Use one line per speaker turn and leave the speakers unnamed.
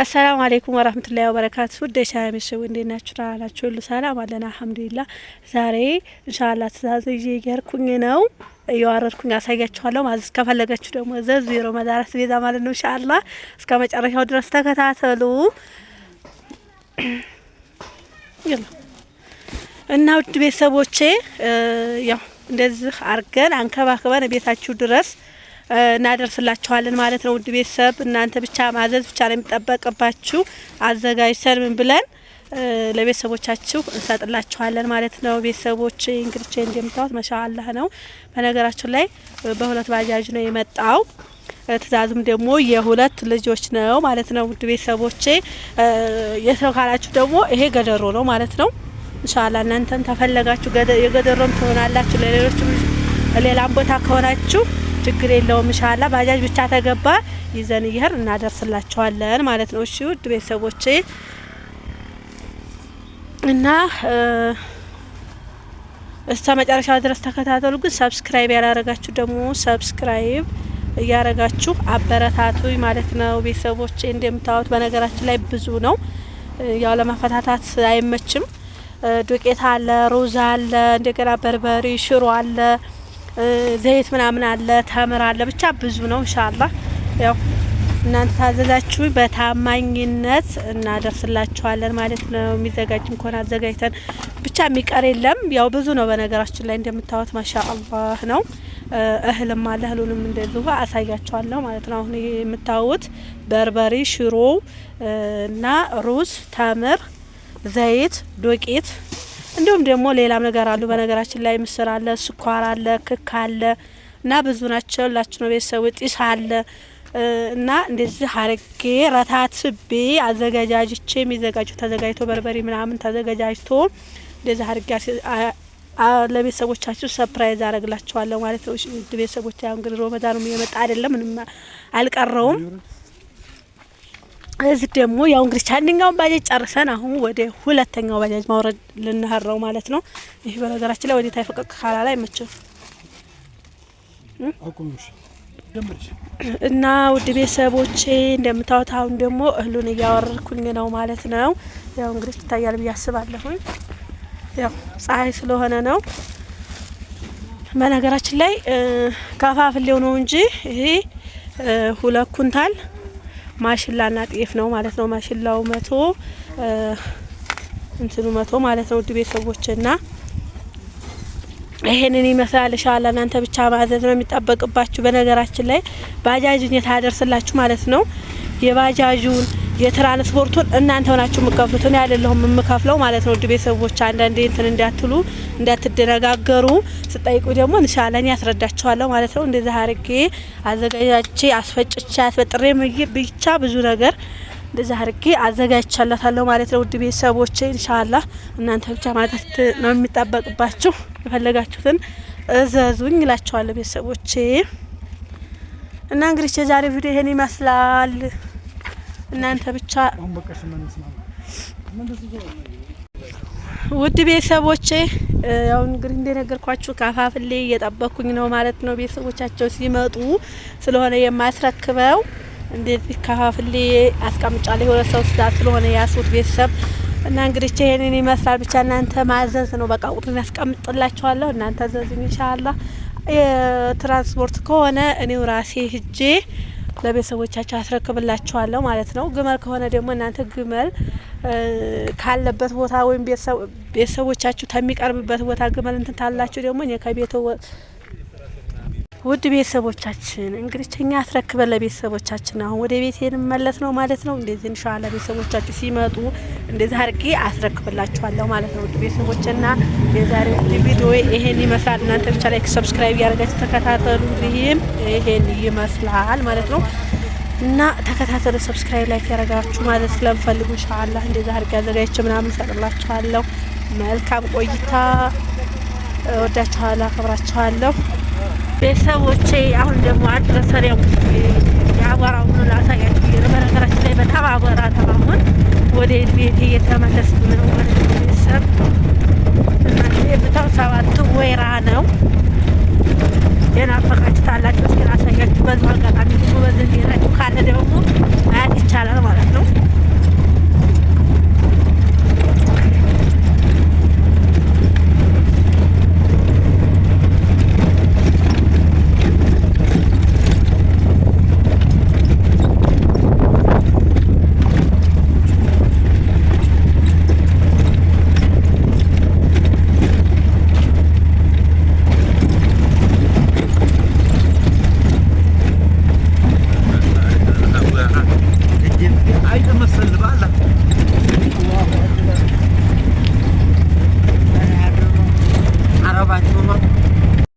السلام عليكم ورحمة الله وبركاته። ውድ የሻሚ ሰው እንዴት ናችሁ? ደህና ናችሁ? ሁሉ ሰላም አለን አልሐምዱሊላህ። ዛሬ ኢንሻአላህ ትእዛዝ ይዤ እየሄድኩኝ ነው፣ እየዋረድኩኝ አሳያችኋለሁ። ማለት ከፈለጋችሁ ደግሞ ዘዙ የረመዳን አስቤዛ ማለት ነው። ኢንሻአላህ እስከ መጨረሻው ድረስ ተከታተሉ እና ውድ ቤተሰቦቼ ያው እንደዚህ አርገን አንከባክበን ቤታችሁ ድረስ እናደርስላችኋለን ማለት ነው። ውድ ቤተሰብ እናንተ ብቻ ማዘዝ ብቻ ነው የሚጠበቅባችሁ። አዘጋጅተን ምን ብለን ለቤተሰቦቻችሁ እንሰጥላችኋለን ማለት ነው። ቤተሰቦች እንግዲህ እንደምታዩት ማሻአላህ ነው። በነገራችን ላይ በሁለት ባጃጅ ነው የመጣው። ትእዛዙም ደግሞ የሁለት ልጆች ነው ማለት ነው። ውድ ቤተሰቦቼ የሰው ካላችሁ ደግሞ ይሄ ገደሮ ነው ማለት ነው። ኢንሻአላህ እናንተም ተፈለጋችሁ የገደሮም ትሆናላችሁ። ለሌሎችም ሌላም ቦታ ከሆናችሁ ችግር የለውም። ኢንሻአላህ ባጃጅ ብቻ ተገባ ይዘን ይሄር እናደርስላችኋለን ማለት ነው። እሺ ውድ ቤተሰቦቼ እና እስከ መጨረሻው ድረስ ተከታተሉ። ግን subscribe ያላረጋችሁ ደግሞ subscribe እያረጋችሁ አበረታቱኝ ማለት ነው። ቤተሰቦቼ እንደምታዩት በነገራችን ላይ ብዙ ነው፣ ያው ለማፈታታት አይመችም። ዱቄት አለ፣ ሩዝ አለ፣ እንደገና በርበሬ፣ ሽሮ አለ፣ ዘይት ምናምን አለ፣ ተምር አለ፣ ብቻ ብዙ ነው። ኢንሻአላህ ያው እናንተ ታዘዛችሁ በታማኝነት እናደርስላችኋለን ማለት ነው። የሚዘጋጅም ከሆነ አዘጋጅተን ብቻ የሚቀር የለም። ያው ብዙ ነው በነገራችን ላይ እንደምታዩት ማሻአላህ ነው። እህልም አለ፣ እህሉንም እንደዚሁ አሳያችኋለሁ ማለት ነው። አሁን የምታዩት በርበሬ፣ ሽሮ እና ሩዝ፣ ተምር፣ ዘይት፣ ዱቄት እንዲሁም ደግሞ ሌላም ነገር አሉ። በነገራችን ላይ ምስር አለ፣ ስኳር አለ፣ ክክ አለ እና ብዙ ናቸው። ላችሁ ነው ቤተሰቡ ጢስ አለ እና እንደዚህ አርጌ ረታትቤ አዘገጃጅቼ የሚዘጋጁ ተዘጋጅቶ በርበሬ ምናምን ተዘገጃጅቶ እንደዚህ አርጌ ለቤተሰቦቻችሁ surprise አረግላችኋለሁ ማለት ነው። ውድ ቤተሰቦች ያው እንግዲህ ረመዳኑም እየመጣ አይደለም፣ ምንም አልቀረውም። እዚህ ደግሞ ያው እንግዲህ አንደኛውን ባጃጅ ጨርሰን አሁን ወደ ሁለተኛው ባጃጅ ማውረድ ልንሄድ ማለት ነው። ይህ በነገራችን ላይ ወደ ታይ ፈቀቅ ካላላ አይመችም እና ውድ ቤተሰቦቼ እንደምታዩት አሁን ደግሞ እህሉን እያወረድኩኝ ነው ማለት ነው። ያው እንግዲህ ይታያል ብዬ አስባለሁኝ። ያው ፀሐይ ስለሆነ ነው። በነገራችን ላይ ከፋፍሌው ነው እንጂ ይሄ 2 ኩንታል ማሽላና ጤፍ ነው ማለት ነው። ማሽላው 100 እንትኑ 100 ማለት ነው። ውድ ቤተሰቦችና ይሄንን ይመስላል። ኢንሻአላህ እናንተ ብቻ ማዘዝ ነው የሚጠበቅባችሁ። በነገራችን ላይ ባጃጅን የታደርስላችሁ ማለት ነው። የባጃጁን የትራንስፖርቱን እናንተ ሆናችሁ የምከፍሉት እኔ አይደለሁም የምከፍለው ማለት ነው። ውድ ቤተሰቦች አንዳንዴ እንትን እንዳትሉ እንዳትደነጋገሩ፣ ስጠይቁ ደግሞ ኢንሻአላህ እኔ አስረዳችኋለሁ ማለት ነው። እንደዚህ አርጌ አዘጋጃቼ አስፈጭቼ አስበጥሬ ብቻ ብዙ ነገር እንደዚህ አርጌ አዘጋጅቻለታለሁ ማለት ነው። ውድ ቤተሰቦቼ ኢንሻአላህ እናንተ ብቻ ማለት ነው የሚጠበቅባችሁ። የፈለጋችሁትን እዘዙኝ እላችኋለሁ ቤተሰቦቼ። እና እንግዲህ የዛሬ ቪዲዮ ይሄን ይመስላል። እናንተ ብቻ ውድ ቤተሰቦቼ ያው እንግዲህ እንደነገርኳችሁ ከፋፍሌ እየጠበኩኝ ነው ማለት ነው። ቤተሰቦቻቸው ሲመጡ ስለሆነ የማስረክበው እንደዚህ ከፋፍሌ አስቀምጫለሁ። የሁለት ሰው ስዳ ስለሆነ ያሱት ቤተሰብ እና እንግዲህ ይሄንን ይመስላል። ብቻ እናንተ ማዘዝ ነው በቃ ቁጥሩን ያስቀምጥላችኋለሁ። እናንተ ዘዙኝ ኢንሻአላህ። የትራንስፖርት ከሆነ እኔው ራሴ ሂጄ ለቤተሰቦቻቸው አስረክብላችኋለሁ ማለት ነው። ግመል ከሆነ ደግሞ እናንተ ግመል ካለበት ቦታ ወይም ቤተሰቦቻችሁ ከሚቀርብበት ቦታ ግመል እንትን ታላችሁ ደግሞ እኔ ከቤቱ ውድ ቤተሰቦቻችን እንግዲህ እኛ አስረክበን ለቤተሰቦቻችን አሁን ወደ ቤት እንመለስ ነው ማለት ነው። እንደዚህ ኢንሻአላህ ቤተሰቦቻችሁ ሲመጡ እንደዚህ አድርጌ አስረክብላችኋለሁ ማለት ነው። ውድ ቤተሰቦችና የዛሬው ቪዲዮ ይሄን ይመስላል። እናንተ ብቻ like፣ subscribe ያደርጋችሁ ተከታተሉ። እንግዲህ ይሄን ይመስላል ማለት ነው እና ተከታተሉ። subscribe like ያደርጋችሁ ማለት ስለምፈልጉ ኢንሻአላህ እንደዚህ አድርጌ አዘጋጅቼ ምናምን እሰጥላችኋለሁ። መልካም ቆይታ። እወዳችኋለሁ፣ አከብራችኋለሁ ቤተሰቦቼ። አሁን ደግሞ አድረሰን ያው የአቧራውን ላሳያችሁ። በነገራችን ላይ በጣም አቧራ ነው። አሁን ወደ ቤቴ እየተመለስኩ ነው ማለት ነው። ቤተሰብ እናንተ የምታው 7 ወይራ ነው። የናፈቃችሁ ታላችሁ እስኪ ላሳያችሁ። በዚሁ አጋጣሚ ደግሞ በዚህ ቤታችሁ ካለ ደግሞ ማየት ይቻላል ማለት ነው።